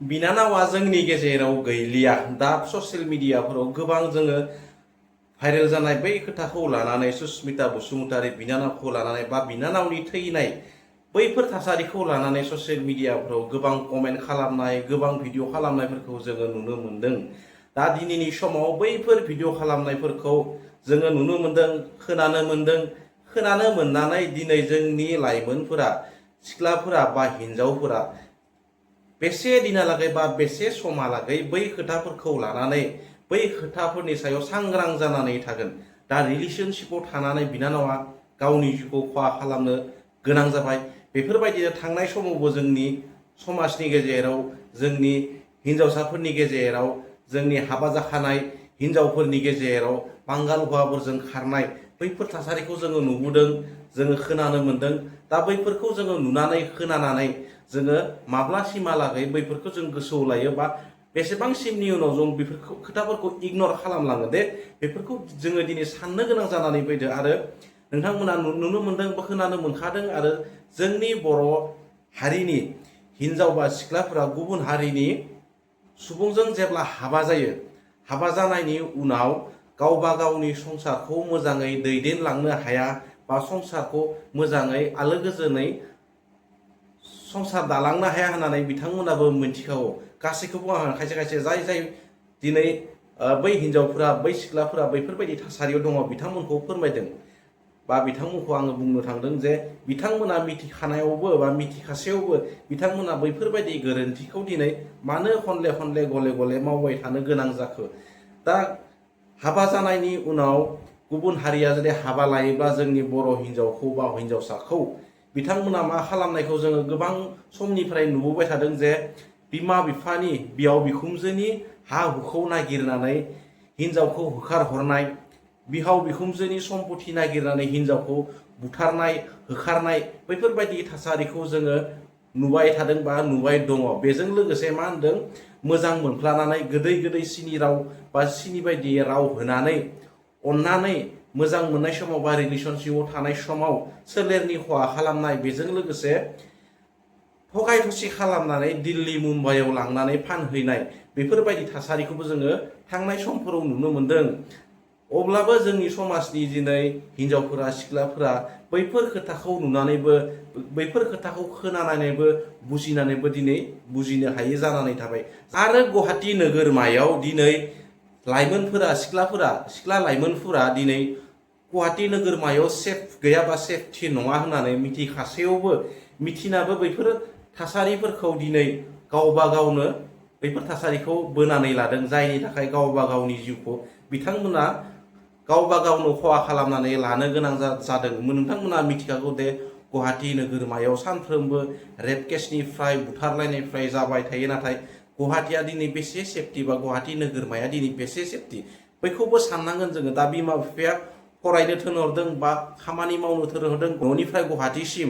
बिनानावा जोंनि गेजेराव गैलिया दा ससियेल मिडियाफोराव गोबां जोङो भाइरेल जानाय बै खोथाखौ लानानै सुस्मिता बसुमतारी बिनानावखौ लानानै बा बिनानावनि थैनाय बैफोर थासारिखौ लानानै ससियेल मिडियाफोराव गोबां कमेन्ट खालामनाय गोबां भिडिअ खालामनायफोरखौ जोङो नुनो मोन्दों। दा दिनैनि समाव बैफोर भिडिअ खालामनायफोरखौ जोङो नुनो मोन्दों, खोनानो मोननानै दिनै जोंनि लाइमोनफोरा सिख्लाफोरा बा हिन्जावफोरा बेसे दिनालागै बा बेसे समहालागै बै खोथाफोरखौ लानानै बै खोथाफोरनि सायाव सांग्रां जानानै थागोन। दा रिलेशनशिपआव थानानै बिनानावा गावनि जिउखौ खहा खालामनो गोनां जाबाय। बेफोरबायदिनो थांनाय समावबो जोंनि समाजनि गेजेराव जोंनि हिन्जावसाफोरनि गेजेराव जोंनि हाबा जाखानाय हिन्जावफोरनि गेजेराव बांगाल हौवाफोरजों खारनाय बैफोर थासारिखौ जोङो नुबोदों, जोङो खोनानो मोन्दों। दा बैफोरखौ जोङो नुनानै खोनानानै जोङो माब्लासिमहालागै बैफोरखौ जों गोसोआव लायो बा बेसेबांसिमनि उनाव जों बेफोरखौ खोथाफोरखौ इगनर खालामलाङो दे बेफोरखौ जोङो दिनै साननो गोनां जानानै फैदो। आरो नोंथांमोना नुनो मोन्दों बा खोनानो मोनखादों आरो जोंनि बर' हारिनि हिन्जाव बा सिख्लाफोरा गुबुन हारिनि सुबुंजों जेब्ला हाबा जायो, हाबा जानायनि उनाव गावबा गावनि संसारखौ मोजाङै दैदेनलांनो हाया बा संसारखौ मोजाङै आलो गोजोनै संसार दालांनो हाया होननानै बिथांमोनाबो मिथिखागौ। गासैखौबो आं खायसे खायसे जाय दिनै बै हिन्जावफोरा बै सिख्लाफोरा बैफोरबायदि थासारियाव दङ बिथांमोनखौ फोरमायदों बा बिथांमोनखौ आङो बुंनो थांदों जे बिथांमोना मिथिखानायावबो बा मिथिखासेयावबो बिथांमोना बैफोरबायदि गोरोन्थिखौ दिनै मानो खनले खनले गले गले मावबाय थानो गोनां जाखो। दा हाबा जानायनि उनाव गुबुन हारिया जुदि हाबा लायोब्ला जोंनि बर' हिन्जावखौ बा हिन्जावसाखौ बिथांमोना मा खालामनायखौ जोङो गोबां समनिफ्राय नुबोबाय थादों जे बिमा बिफानि बिहाव बिखुनजोनि हा हुखौ नागिरनानै हिन्जावखौ होखारहरनाय, बिहाव बिखुनजोनि सम्पति नागिरनानै हिन्जावखौ बुथारनाय होखारनाय बैफोरबायदि थासारिखौ जोङो नुबाय थादों बा नुबाय दङ। बेजों लोगोसे मा होनदों, मोजां मोनफ्लानानै गोदै गोदै सिनि राव बा सिनि बायदि राव होनानै अननानै मोजां मोननाय समाव बा रिलेशनशिपआव थानाय समाव सोलेरनि खहा खालामनाय, बेजों लोगोसे थगाय थसि खालामनानै दिल्ली मुम्बाइआव लांनानै फानहैनाय बेफोरबायदि थासारिखौबो जोङो थांनाय समफोराव नुनो मोन्दों। अब्लाबो जोंनि समाजनि दिनै हिन्जावफोरा सिख्लाफोरा बैफोर खोथाखौ नुनानैबो बैफोर खोथाखौ खोनानानैबो बुजिनानैबो दिनै बुजिनो हायै जानानै थाबाय। आरो गुवाहाटि नोगोरमायाव दिनै लाइमोनफोरा सिख्ला लाइमोनफोरा दिनै गुवाहाटि नोगोरमायाव सेफ गैया बा सेफटि नङा होननानै मिथिखासेयावबो मिथिनाबो बैफोर थासारिफोरखौ दिनै गावबा गावनो बैफोर थासारिखौ बोनानै लादों, जायनि थाखाय गावबा गावनि जिउखौ बिथांमोना गावबा गावनो खहा खालामनानै लानो गोनां जादों। नोंथांमोना मिथिखागौ दे गुवाहाटि नोगोरमायाव सानफ्रोमबो रेप केसनिफ्राय बुथारलायनायनिफ्राय जाबाय थायो। नाथाय गुवाहाटिया दिनै बेसे सेफटि बा गुवाहाटि नोगोरमाया दिनै बेसे सेफटि बैखौबो साननांगोन जोङो। दा बिमा बिफाया फरायनो थिनहरदों बा खामानि मावनो थिनहरदों न'निफ्राय गुवाहाटिसिम।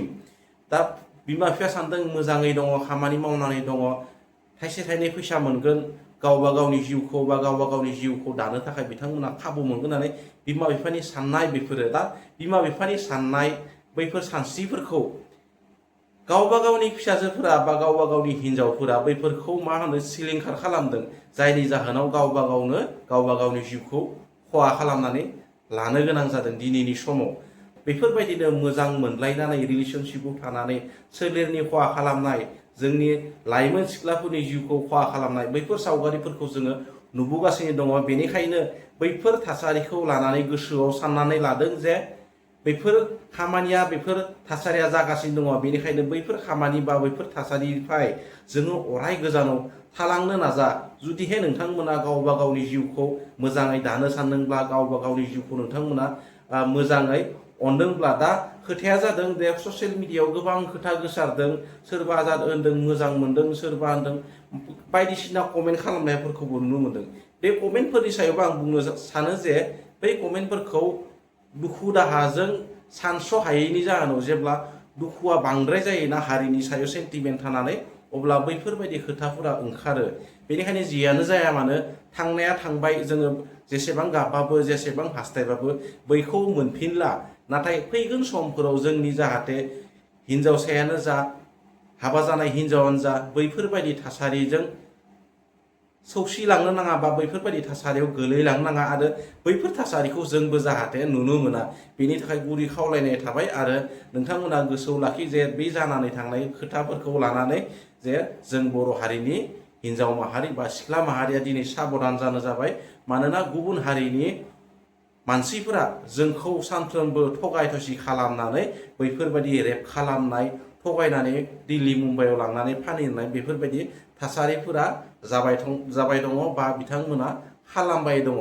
दा बिमा बिफाया सानदों मोजाङै दङ, खामानि मावनानै दङ, थाइसे थाइनै फैसा मोनगोन, गावबा गावनि जिउखौ बा गावबा गावनि जिउखौ दानो थाखाय बिथांमोना खाबु मोनगोन होननानै बिमा बिफानि साननाय बेफोरो। दा बिमा बिफानि साननाय बैफोर सानस्रिफोरखौ गावबा गावनि फिसाजोफोरा बा गावबा गावनि हिन्जावफोरा बैफोरखौ मा होनो सिलिंखार खालामदों, जायनि जाहोनाव गावबा गावनि जिउखौ खहा खालामनानै लानो गोनां जादों दिनैनि समाव। बेफोरबायदिनो मोजां मोनलायनानै रिलेशनशिपआव थानानै सोलेरनि खहा खालामनाय, जोंनि लाइमोन सिख्लाफोरनि जिउखौ खहा खालामनाय बैफोर सावगारिफोरखौ जोङो नुबोगासिनो दङ। बेनिखायनो बैफोर थासारिखौ लानानै गोसोआव साननानै लादों जे बैफोर थासारिया जागासिनो दङ। बेनिखायनो बैफोर खामानि बा बैफोर थासारिनिफ्राय जोङो अराय गोजानाव थालांनो नाजा। जुदिहे नोंथांमोना गावबा गावनि जिउखौ मोजाङै दानो सानदोंब्ला, गावबा गावनि जिउखौ नोंथांमोना मोजाङै अनदोंब्ला, दा खोथाया जादों दे ससियेल मिडियायाव गोबां खोथा गोसारदों, सोरबा होनदों मोजां मोनदों, सोरबा होनदों बायदिसिना कमेन्ट खालामनायफोरखौबो नुनो मोनदों। बे कमेन्टफोरनि सायावबो आं बुंनो सानो जे बै कमेन्टफोरखौ दुखु दाहाजों सानस' हायैनि जाहोनाव जेब्ला दुखुआ बांद्राय जायोना हारिनि सायाव सेन्टिमेन्ट थानानै, अब्ला बैफोरबायदि खोथाफोरा ओंखारो। बेनिखायनो जियानो जाया मानो थांनाया थांबाय, जोङो जेसेबां गाबबाबो जेसेबां हास्थायबाबो बैखौ मोनफिनला। नाथाय फैगोन समफोराव जोंनि जाहाथे हिन्जावसायानो जा हाबा जानाय हिनजावानो जा बैफोरबायदि थासारिजों सौसिलांनो नाङा बा बैफोरबायदि थासारियाव गोलैलांनो नाङा आरो बैफोर थासारिखौ जोंबो जाहाथे नुनो मोना बेनि थाखाय गुरै खावलायनाय थाबाय आरो नोंथांमोना गोसोआव लाखि जे बे जानानै थांनाय खोथाफोरखौ लानानै जे जों बर' हारिनि हिनजाव माहारि बा सिख्ला माहारिया दिनै साबधान जानो जाबाय मानोना गुबुन हारिनि मानसिफोरा जोंखौ सानफ्रोमबो थगाय थसि खालामनानै बैफोरबायदि रेप खालामनाय थगायनानै दिल्ली मुम्बाइआव लांनानै फानहैनाय बेफोरबायदि थासारिफोरा जाबाय दङ बा बिथांमोना खालामबाय दङ।